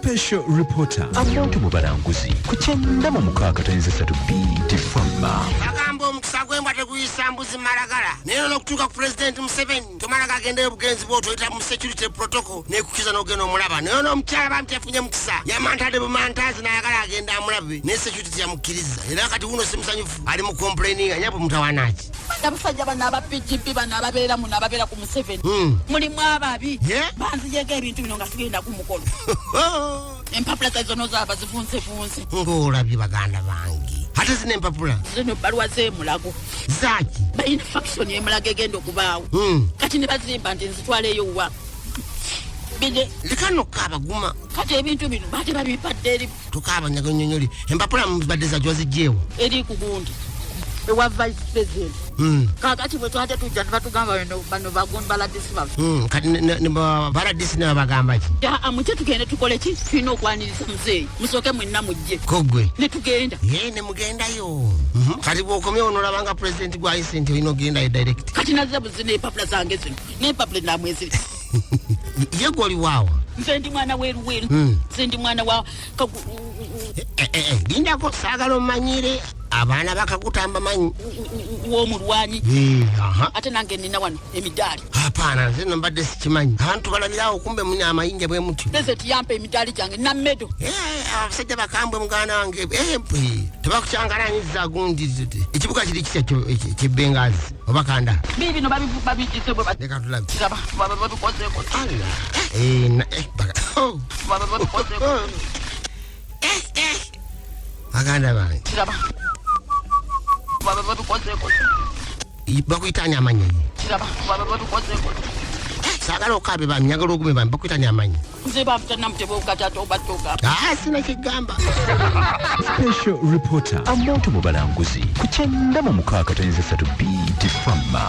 Special Reporter Amonto mu balanguzi ku 96.3 Beat Fama. Bagamba omukisa gw'embwa teguyisa mbuzi malagala, naye n'okutuuka ku Pulezidenti Museveni tomala gagendayo bugenzi bw'otoyita mu security protocol nekukiza n'ogenda omulaba. Naye n'omukyala bambi teyafunye mukisa, yamantadde bumantazi n'ayagala agenda amulabe, naye security yamukkiriza. Era kati wuno si musanyufu, ali mu complaininga nyabo mutawanaki. Abasajja bano aba PGP bano ababeera muno, ababeera ku Museveni, mulimu ababi. Banzijeko ebintu bino nga tugenda ku mukolo. Empapula zazo nozaaba zivunzevunze. Ng'olabye baganda bange, ate zino empapula zino ebbaluwa z'emulago. Zaaki? Balina faction emulago egenda okubaawo. Kati ne bazimba nti nzitwaleeyo wa bine. Leka nno kaabaguma. Kati ebintu bino baate babimpadde eri. Tukaaba nyagonyonyoli, empapula mubadde zajwa zijjeewo. Eri ku gundi ewa vice president. Kakati bwe twate tujja tebatugamba bano bagundi baladisi baffe. Kati baladisi ne babagamba ki? Aa, mujje tugende tukole ki, tulina okwaniriza muzeeyi, musooke mwenna mujje. Kogwe. Ne tugenda. Ye ne mugendayo. Kati bw'okomyewo n'olaba nga pulezidenti gwayise nti olina ogendayo direct. Kati nazze buzina empapula zange zino n'empapula endamweziri. Ye gwoli waawa? Nze ndi mwana weruweru. Nze ndi mwana wa Lindako, saagala omanyire abaana bakakutamba manyi. W'omulwanyi. Aha. Ate nange nina wano emidaali. Apaana, nze no mbadde sikimanyi, abantu balabirawo kumbe muna amayinja bwe mutyo. Pulezidenti yampa emidaali gyange na medal. Abasajja bakambwe, muganda wange. Tebakukyangalanyiza gundi. Ekibuga kiri kitya kyebengazi oba kanda? Biibino babigize bwe Leka tulabe. Kiraba baba babikozeeko. Allah. Oh. Baba babikozeeko. Baganda bange. Kiraba baba babikozeeko. Bakuyitani amanya ye? Kiraba baba babikozeeko. Saagala okaabe bami, njagala ogume bami. Bakuyitani amanya? Nze bampita Namutebokatata obatoga. Ah, sina kigamba. Special Reporter Amonto mu balanguzi ku 96.3 Beat Fama.